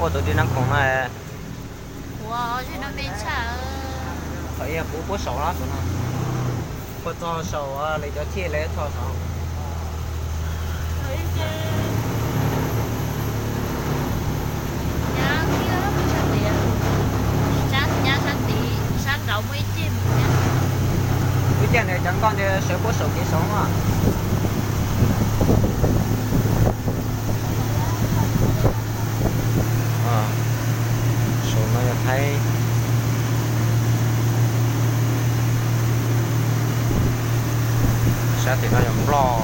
Ua tus dej Nab Khoom no. Ua, zej no me tshaj. Thaum ub kuv puab saum los tus no, puab txog saum li cov chij li txog saum. Nyab sab tid, sab nraud muaj ib ceg mus thiab. Ib ceg ntawd cov nkoj ntawd sawv puab saum kev saud mas. Saum no yog Thaib, sab tim no yog Nplog.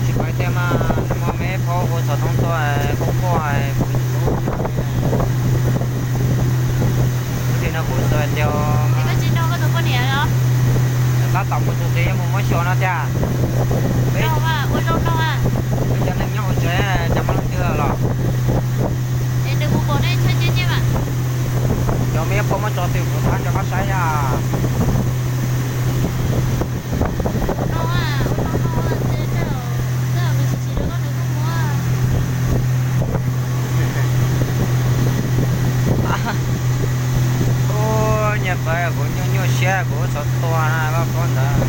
Tsis pais tiag mas, nag hmo me phob hu xov tooj tuaj kuj quaj kuv tus hlub. Lub sij no kuv xav tias tab tom mus txog tsev yuav mus muab xyuas no tiag. Peb cov neeg nyob hauv tsev cov muaj leej twg los. Cov me phob muab tso twg kuv thab nrog koj saib os. Ub, nyiaj pawv kuv nyuaj nyuaj siab kuv xav tua na koj paub ntawd.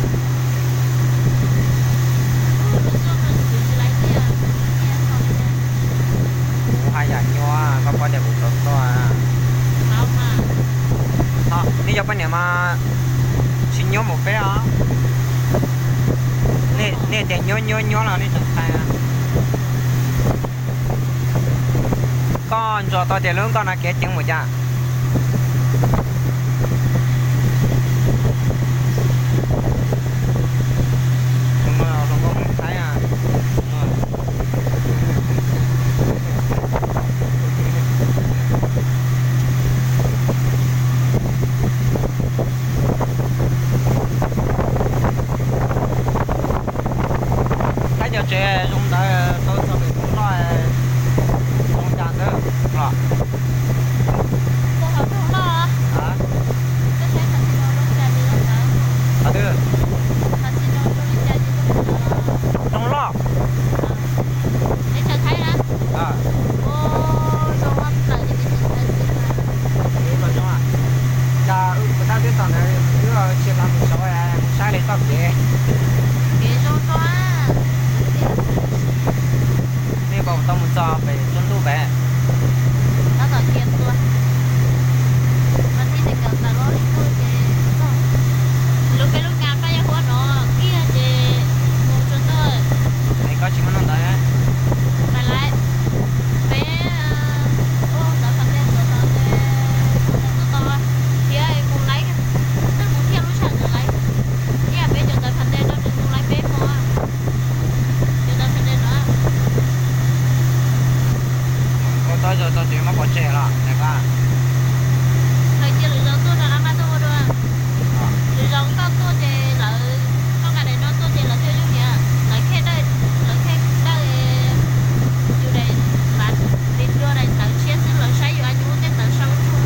Kuv haj yam nyuaj koj paub tias kuv xav tua. Nej cov poj niam mas tsis nyuaj mus peb os. Nej tias nyuaj nyuaj nyuaj los nej tseem thaij. Koj ntsuas tau tias lub nkoj no kev ceev mus cas? Thaib cov tsev zoo ntawd tau txog pem Nplog zoo cas ntawd los? Qhov twg? Rooj loj. Cas wb puas tab twb txog ntawd wb tsis tau mus saud, mus saib li txoj kev. Nej puas tau mus txog pem tsaus ntuj pem? Lub peb lub kas pab yog huab no kiag ces mus tsaus ntuj. Es koj tsis muaj noj ntawd. Peb ntawd pas tej tuaj tod ces tuaj tod thiab mus laiv, twb mus thiaj lub sij hawm ntawd laiv, ib yam peb cov ntawd pas tej no nws mus laiv peb hmo. Cov ntawd pas tej no. Ua tau zoo tau tsev muab pov tseg los ntawd. Lawv cia lwm zaus tuaj rau lab mab tuaj ua dua. Lwm zaus koj tuaj ces lawv, koj nqa daim no tuaj ces lawv thiaj yooj yim, lawv khej dawj, lawv khej dawj yus daim, li dua daim ntawv tshiab xwb, lawv saib yus a nyuj tej ntawv sau tsuag.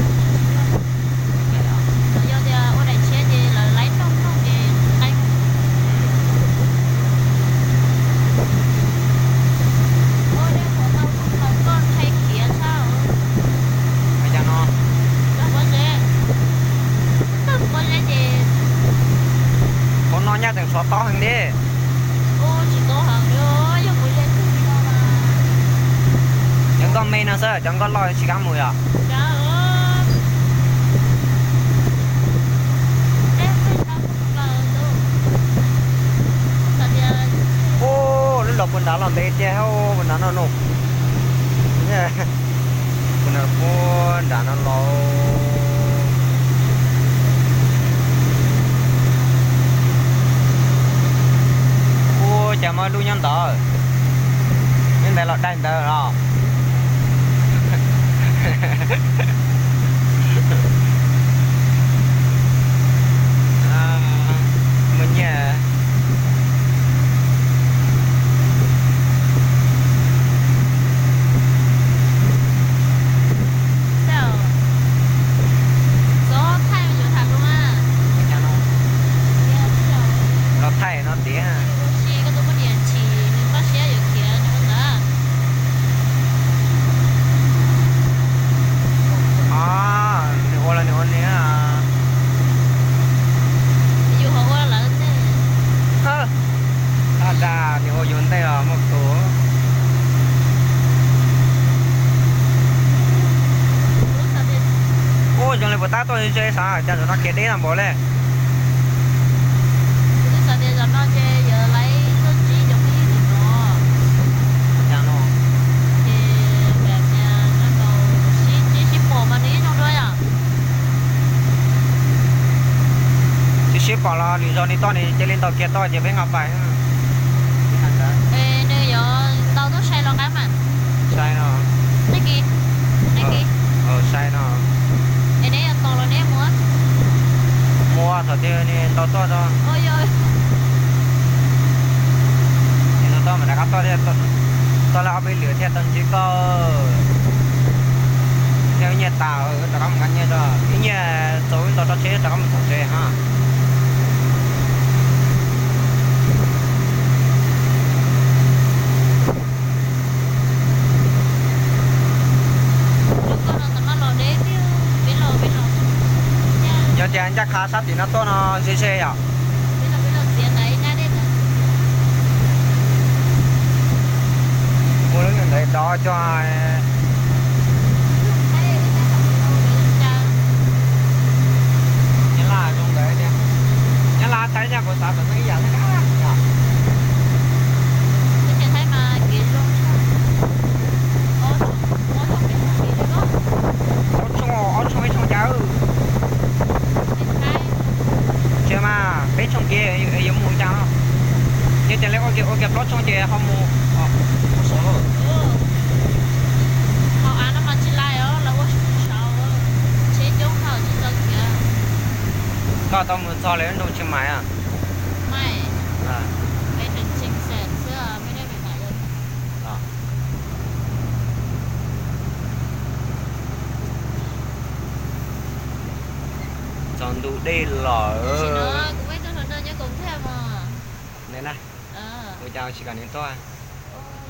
Yog tias ua daim tshiab ces lawv laib nrooj nrooj ces nqaij. Ua dej qhuav tau koj ntshai khiav tshaj. Cas no? Pob zeb, pob zeb ces, pob no nyaj tseem sov tob heev li. Tsis tob heev li, yog pob zeb twg no mas. Cov nkoj me no xwb, cov nkoj loj tsis kam mus yom. Ub, lub los puag nrad los ntev tiag, puag nrad no no. Puag nrad no los. Ub, cas muaj lub nyob ntawd. Nyob ntawd los daig ntawd los. Puas tab tuaj ze ze sav cas zaum no kev deb tag npaum li. Kuv twb xav tias zaum no ces yuav laiv tuaj ntsib cov phooj ywg tim no. Cas no? Ces hais tias nyob rau sib ntsib sib pom mas nws ib zoo dua yom. Sib sib pom los lwm zaus nws tuaj nws cia li ntaus kiag tuaj ces peb nqa pais. Es nws yuav ntaus tuaj sai los qab mas. Sai no. Tag kis. Tag kis. Sai no. Es neb yuav tos los neb mus? Mus thaum twg nws ntaus tuaj tso. Nws ntaus tuaj mas rov qab tuaj thiab, tuaj lawm ob peb lwm thiaj tau ntsib koj. Thiab ib nyiaj tas rov qab mus nqa nyiaj tso, ib nyiaj txaus wb ntaus tso tsheb rov qab mus tom tsev ha. Yog tias ncaj qha sab tim no tuaj no ze ze yom. Mus lub ntawd dov cog. Nyab Laj zoo ntawd tiag. Nyab Laj Thaib nyaj kuv xav txawm txeeb ib yam li. Ob tshooj, ob tshooj ib tshooj cas. Tsis mas peb tshooj kev yuav mus cas no. Yog tias li ua kiag plaub tshooj ces ho mus. Hauv av no mas tsis lais os, lawv ua tsis saud, tsheb coob kawg tsis txaus khiav. Koj tau mus txog lawv nroog Tsis Maim a? Meem, peb tseem tseem xeem xwb, peb dej me mam yog. Txog ntu dej lawm. Kuv muaj ib tug hluas nraug nyob Koos Thaj mas. Nws na, ua cas tsis kam nws tuaj?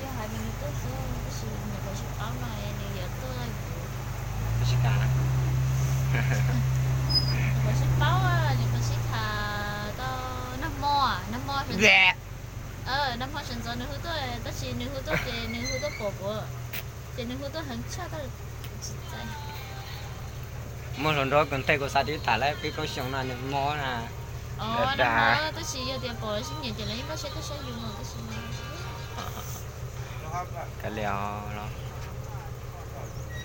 Yog hais tias nws tuaj xwb, tab sis nyuam qhuav sib paub no nws yuav tuaj. Tsis kam. Nyuam qhuav sib paub, nyuam qhuav sib tham tau nag hmo, nag hmo, nag hmo sawv ntxov nws hu tuaj, tab sis nws hu tuaj ces nws hu tuaj pom kuv, ces nws hu tuaj heev tshaj tag, kuv tsis txais. Muaj hluas nraug Koos Thaj kuv xav tib tham lawm peb plaub xyoos no nws mob na. Tab sis yog tias pom sib nyiam ces lawv yeej npaj siab tuaj saib yus no tab sis. Kav liam los.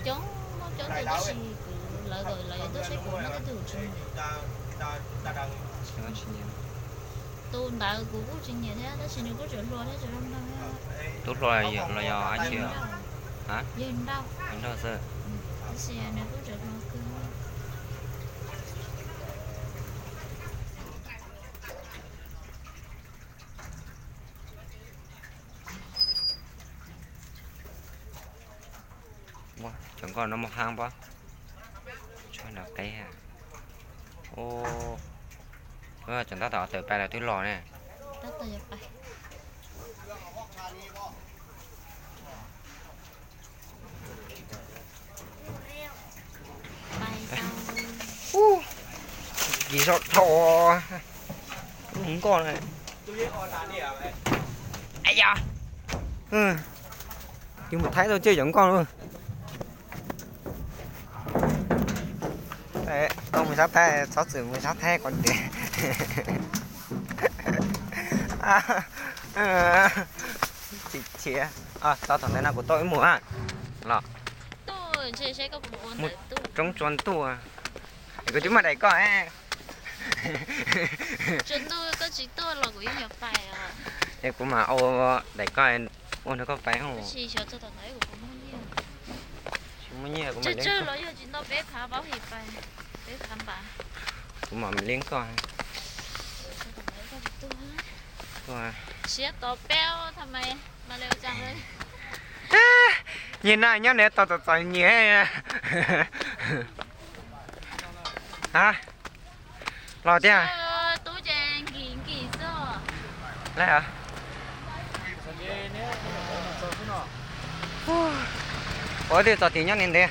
Coob, muaj coob tus tab sis kuv, lawv kom lawv yuav tuaj saib kuv muaj tej tug tsis nyiam. Tus ntawd kuv kuj tsis nyiam thiab tab sis nws kuj tseem hluas thiab tseem zoo nraug thiab. Tub hluas los yog dab tsi? Yawg Nrauj. Yawg Nrauj xwb. Tab sis nws kuj tseem hluas kawg. Cov nkoj no muaj haab pob. Tshuav nram qeb. Cov ntab tom tawm pais los twb los ne. Kis zoj dhau lub hmoov nkoj na. Yog tus mus Thaib tau coj cov nkoj na. Tau mus sab Thaib, txhob txwm mus sab Thaib kom ntev. Tsis khiav. Tau thaum ntawd no kuv tau ib mus los. Mus roob tsua ntuj. Es kuv twb muaj daim koj. Es kuv mam ua daim koj ua nrog koj pais. Tsis muaj nyiaj kuv mam li, kuv mam li koj. Siab tod peb tha mas li ua cas. Nyias na nyob nws tau txom txom nyem. Ha, los tiag. Tub ces nkim nkim xwb. Lawm. Ua twb txog tim nyob ntev ntev.